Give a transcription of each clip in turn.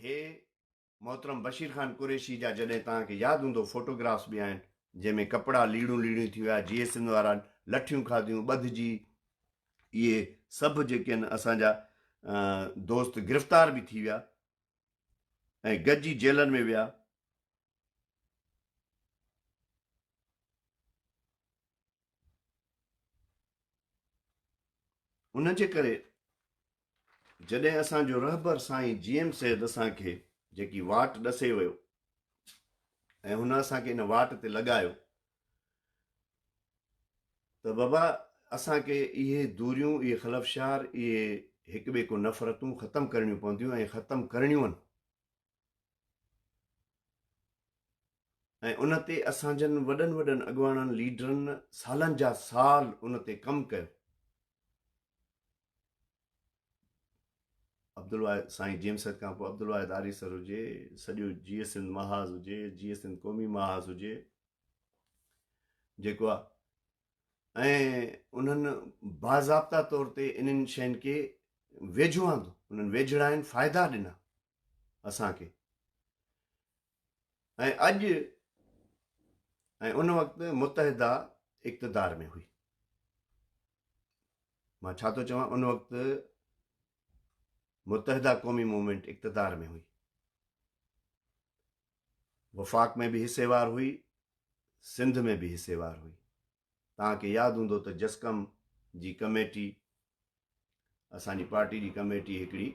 هي محترم بشير خان قريشي جا جڏهن توهان کي ياد هوندو فوٽوگرافس به آهن جنهن ۾ ڪپڙا ليڙون ليڙون ٿي ويا جيئي سنڌ وارا لٺيون کاڌيون ٻڌجي اهي سڀ جيڪي آهن اسان جا دوست گرفتار به ٿي ويا ۽ گڏجي جيلن ۾ ويا. ان جي ڪري جڏهن اسان جو رهبر سائين جي ايم سيد اسان کي جيڪي واٽ ڏسي ويو ۽ هن اسان کي ان واٽ تي لڳايو ته بابا اسان کي اهي دوريون، اهي خلفشار، اهي هڪ ٻئي کان نفرتون ختم ڪرڻيون پونديون ۽ ختم ڪرڻيون آهن ۽ ان تي اسان جن وڏن وڏن اڳواڻن ليڊرن سالن جا سال ان تي ڪم ڪيو. عبدالواحد سائين جي ايم سيد کان پوء عبدالواحد آريسر هجي، سڄو جيئي سنڌ محاذ هجي، جيئي سنڌ قومي محاذ هجي، جيڪو آ ۽ انهن باضابطا طور تي انهن شين کي ويجهو آندو، انهن ويجهڙائن فائدا ڏنا اسان کي ۽ اڄ ۽ ان وقت متحده اقتدار ۾ هئي. مان ڇا ٿو چوان ان وقت متحده قومي موومينٽ اقتدار ۾ هئي. وفاق ۾ به حصيوار هئي، سنڌ ۾ به حصيوار هئي. توهان کي ياد هوندو ته جسقم جي ڪميٽي، اسان جي پارٽي جي ڪميٽي هڪڙي،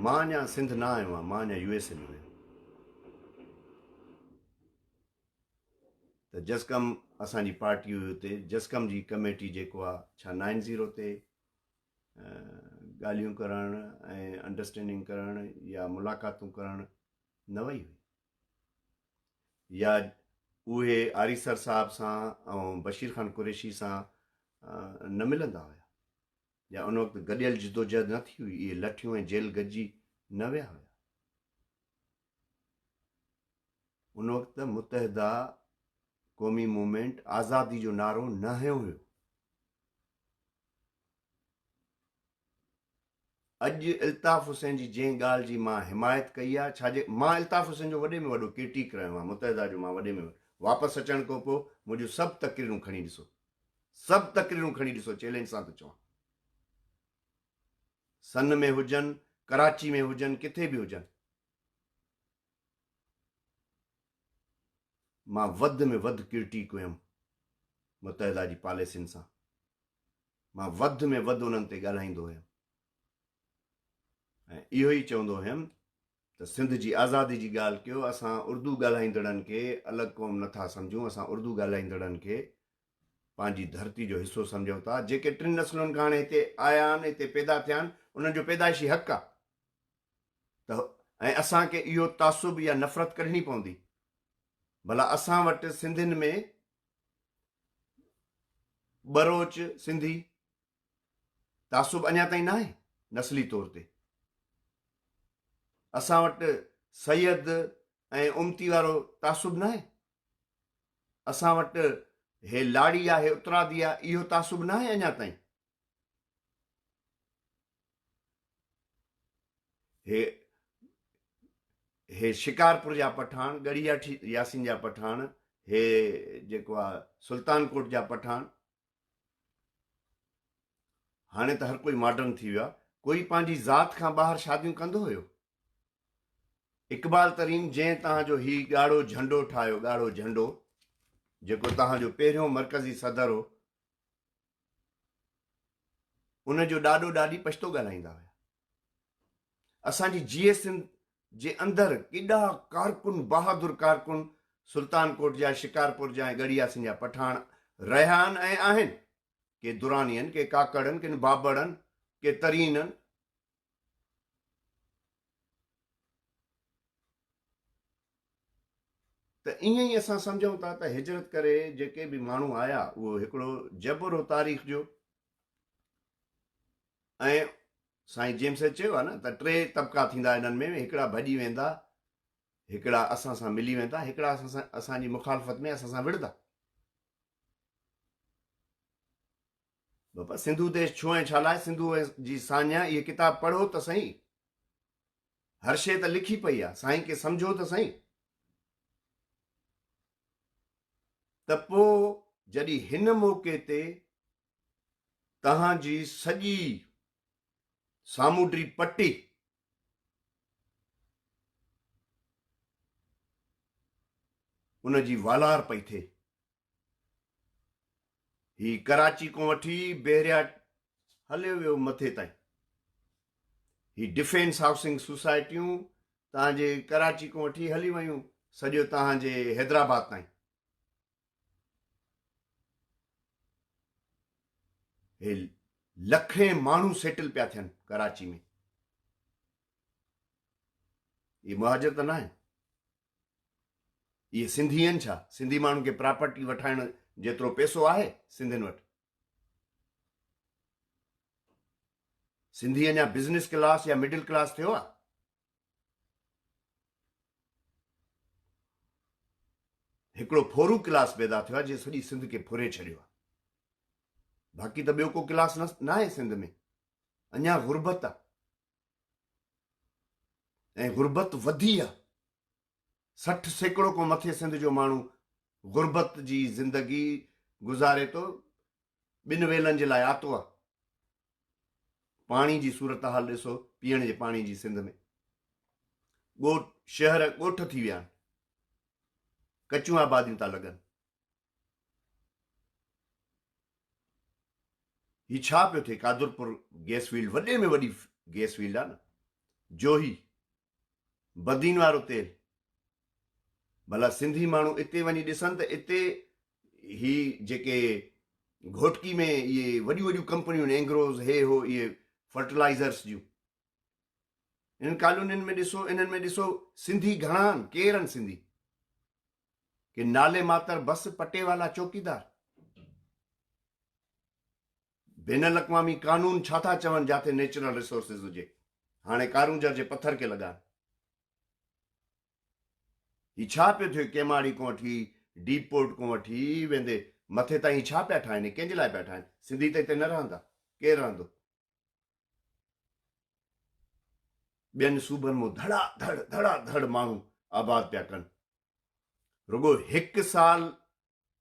مان اڃا سنڌ نه آيو آهيان، مان اڃا يو ايس اي ۾ هيم ته جسقم اسان جي پارٽي هئي اتي جسقم جي ڪميٽي جيڪو آ ڇا نائن زيرو تي ڳالهيون ڪرڻ ۽ انڊرسٽينڊنگ ڪرڻ يا ملاقاتون ڪرڻ نه وئي هئي يا اهي آريسر صاحب سان ۽ بشير خان قريشي سان نه ملندا هيا يا ان وقت گڏيل جدوجهد نه ٿي هئي، اهي لٺيون ۽ جيل گڏجي نه ويا هيا. ان وقت متحده قومي موومينٽ آزادي جو نعرو نه هنيو هيو. اڄ الطاف حسين جي جنهن ڳالهه جي مان حمايت ڪئي آهي، ڇا جي مان الطاف حسين جو وڏي ۾ وڏو ڪرٽيڪ رهيو آهيان، متحده جو مان وڏي ۾ وڏو واپس اچڻ کان پوء منهنجون سڀ تقريرون کڻي ڏسو، سڀ تقريرون کڻي ڏسو چئلينج سان ٿو چوان، سن ۾ هجن، ڪراچي ۾ هجن، ڪٿي به هجن، مان وڌ ۾ وڌ ڪرٽيڪ هيم متحده جي پاليسين سان. مان وڌ ۾ وڌ انهن تي ڳالهائيندو هيم ۽ اهو ئي چوندو هيم ته سنڌ جي آزادي جي ڳالهه ڪيو، اسان اردو ڳالهائيندڙن کي الڳ قوم نٿا سمجهون، اسان اردو ڳالهائيندڙن کي پنهنجي ڌرتي جو حصو سمجهون ٿا، جيڪي ٽن نسلن کان هاڻي هتي آيا آهن، هتي پيدا ٿيا آهن، انهن جو پيدائشي حق آهي ته ۽ اسان کي اهو تعصب يا نفرت ڪڍڻي پوندي. ڀلا اسان وٽ سنڌين ۾ ٻروچ سنڌي تعصب اڃا تائين ناهي نسلي طور تي اسان وٽ سيد ۽ امتي وارو تعصب ناهي اسان وٽ هي لاڙي آ هي اترادي آ اهو تعصب ناهي اڃا تائين هي هي شڪارپور جا پٺاڻ، ڳڙهي ياسين جا پٺاڻ، هي جيڪو آ سلطان ڪوٽ جا پٺاڻ، هاڻي ته هر ڪوئي ماڊرن ٿي ويو آ، ڪوئي پنهنجي ذات کان ٻاهر شاديون ڪندو هيو؟ اقبال ترين جنهن توهان جو هي ڳاڙهو جهنڊو ٺاهيو، ڳاڙهو جهنڊو جيڪو توهان جو پهريون مرڪزي صدر هو، ان جو ڏاڏو ڏاڏي پشتو ڳالهائيندا هيا. اسان جي جيئي سنڌ جي اندر ڪيڏا ڪارڪن بهادر ڪارڪن سلطان ڪوٽ جا، شڪارپور جا ۽ ڳڙهي ياسين جا پٺاڻ رهيا آهن ۽ آهن. ڪي دراني آهن، ڪي ڪاڪڙ آهن، ڪن بابڙ آهن، ڪي ترين آهن. ته ائين ئي اسان سمجهون ٿا ته هجرت ڪري جيڪي به ماڻهو آيا اهو هڪڙو جبر هو تاريخ جو ۽ سائين جيمس چيو آهي نه ته ٽي طبقا ٿيندا انهن ۾ هڪڙا ڀڄي ويندا هڪڙا اسان سان ملي ويندا هڪڙا اسان سان اسان جي مخالفت ۾ اسان سان وڙهندا. بابا سنڌو ديش ڇو ۽ ڇا لاء سنڌو جي ساڃاهه اهي ڪتاب پڙهو ته سهي. هر شيء ته لکي پئي آ، سائين کي سمجهو ته سائين. ته پوء جڏهن هن موقعي تي توهان جي سڄي سامونڊي پٽي ان جي والار پئي ٿئي. هي ڪراچي کان وٺي بحريا هليو ويو مٿي تائين. هي ڊفينس هائوسنگ سوسائٽيون توهان جي ڪراچي کان وٺي هلي ويون سڄو توهان جي حيدرآباد تائين. هي لکين ماڻهو سيٽل پيا ٿين ڪراچي ۾. اهي مهاجر ته ناهن. اهي سنڌي آهن ڇا؟ سنڌي ماڻهن کي پراپرٽي وٺائڻ جيترو پئسو آهي سنڌين وٽ؟ سنڌي اڃا بزنس ڪلاس يا مڊل ڪلاس ٿيو آهي؟ هڪڙو ڦورو ڪلاس پيدا ٿيو آهي جنهن سڄي سنڌ کي ڦري ڇڏيو آهي. باقي ته ٻيو ڪو ڪلاس ناهي سنڌ ۾. اڃا غربت آهي. ۽ غربت وڌي آ. 60% کان مٿي سنڌ جو ماڻهو غربت جي زندگي گذاري ٿو، ٻن ويلن جي لاء آتو آ. پاڻي جي صورتحال ڏسو، پيئڻ جي پاڻي جي سنڌ ۾ ڳوٺ شهر ڳوٺ ٿي ويا آهن، ڪچيون آباديون ٿا لڳن. هي ڇا پيو ٿئي قادرپور گيس فيلڊ وڏي ۾ وڏي گيس فيلڊ آ نه جوهي بدين وارو تيل ڀلا سنڌي ماڻهو اتي وڃي ڏسن ته اتي هي جيڪي گهوٽڪي ۾ اهي وڏيون وڏيون ڪمپنيون اينگروز هي هو اهي فرٽلائزرس جون انهن ڪالونين ۾ ڏسو انهن ۾ ڏسو سنڌي گهڻا آهن ڪير آهن سنڌي ڪي نالي ماتر بس پٽيوالا چوڪيدار. بين الاقوامي قانون ڇا ٿا چون جاٿي نيچرل ريسورسز هجي هاڻي ڪارونجهر جي پٿر کي لڳائن. هي ڇا پيو ٿئي ڪيماڙي کان وٺي ڊيپ پورٽ کان وٺي ويندي مٿي تائين هي ڇا پيا ٺاهن هي ڪنهن جي لاء پيا ٺاهن سنڌي ته هتي نه رهندا ڪير رهندو. ٻين صوبن مون ڌڙا ڌڙ ڌڙا ڌڙ ماڻهو آباد پيا ڪن. رڳو هڪ سال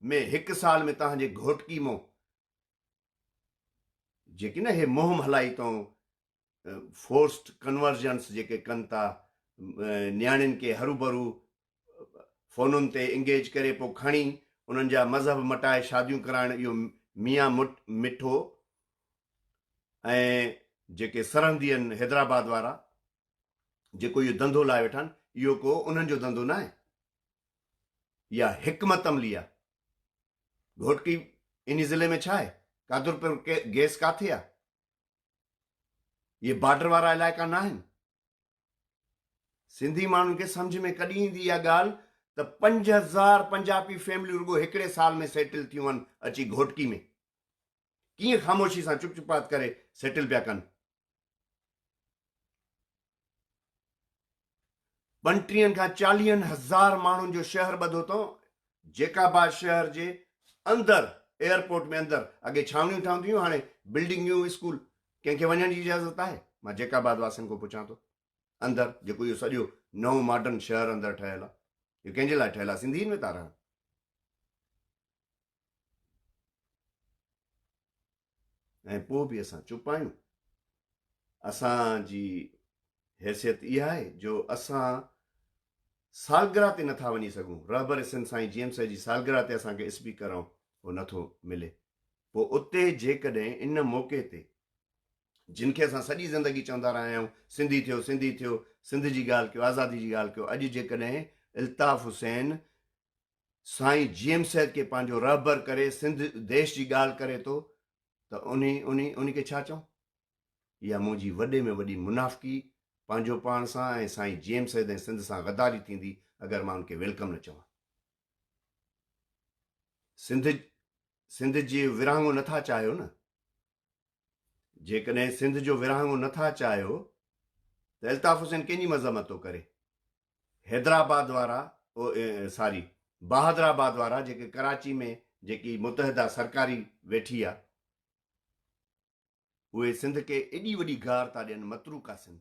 ۾ هڪ سال ۾ توهان جي گهوٽڪي مون جيڪي نه هي مهم هلائي اٿئون فورسڊ ڪنورجنس جيڪي ڪن ٿا نياڻين کي هروڀرو فونن تي انگيج ڪري پوء کڻي انهن جا مذهب مٽائي شاديون ڪرائڻ اهو ميان مٺو ۽ جيڪي سرهندي آهن حيدرآباد وارا جيڪو اهو ڌنڌو لائي ويٺا آهن اهو ڪو انهن جو ڌنڌو ناهي. اها حڪمت عملي آهي. گهوٽڪي انهي ضلعي ۾ ڇا آهي؟ قادرپور گيس ڪاٿي آهي؟ اهي بارڊر وارا علائقا ناهن. سنڌي ماڻهن کي سمجهه ۾ ڪڏهن ايندي اها ڳالهه ته 5000 پنجابي فيمليون رڳو هڪڙي سال ۾ سيٽل ٿيون آهن اچي گهوٽڪي ۾. ڪيئن خاموشي سان چپ چپات ڪري سيٽل پيا ڪن. پنٽيهن کان چاليهن هزار ماڻهن جو شهر ٻڌو اٿئون، جيڪب آباد شهر جي اندر ايئرپورٽ ۾ اندر اڳي ڇانوڻيون ٺهنديون هيون هاڻي بلڊنگيون اسڪول ڪنهن کي وڃڻ جي اجازت آهي؟ مان جيڪب آباد واسين کان پڇان ٿو اندر جيڪو اهو سڄو نئون ماڊرن شهر اندر ٺهيل آهي اهو ڪنهن جي لاء ٺهيل آهي سنڌي ان ۾ ٿا رهن. ۽ پوء به اسان چپ آهيون. اسان جي حيثيت اها آهي جو اسان سالگرهه تي نٿا وڃي سگهون. رهبر سنڌ سائين جي ايم سيد جي سالگرهه تي اسان کي اسپيڪر ۽ اهو نٿو ملي. پوء اتي جيڪڏهن ان موقعي تي جن کي اسان سڄي زندگي چوندا رهيا آهيون سنڌي ٿيو سنڌي ٿيو سنڌ جي ڳالهه ڪيو آزادي جي ڳالهه ڪيو اڄ جيڪڏهن الطاف حسين سائين جي ايم سيد کي پنهنجو رهبر ڪري سنڌ ديش جي ڳالهه ڪري ٿو ته انهي انهي انهي کي ڇا چئون؟ اها منهنجي وڏي ۾ وڏي منافقي پنهنجو پاڻ سان ۽ سائين جي ايم سيد ۽ سنڌ سان غداري ٿيندي اگر مان ان کي welcome نه چوان. سنڌ سنڌ جي ورهاڱو نٿا چاهيو نه؟ جيڪڏهن سنڌ جو ورهاڱو نٿا چاهيو ته الطاف حسين ڪنهن جي مذمت ٿو ڪري؟ حيدرآباد وارا ساري بهادرآباد وارا جيڪي ڪراچي ۾ جيڪي متحده سرڪاري ويٺي آ اهي سنڌ کي ايڏي وڏي گار ٿا ڏين متروڪه سنڌ.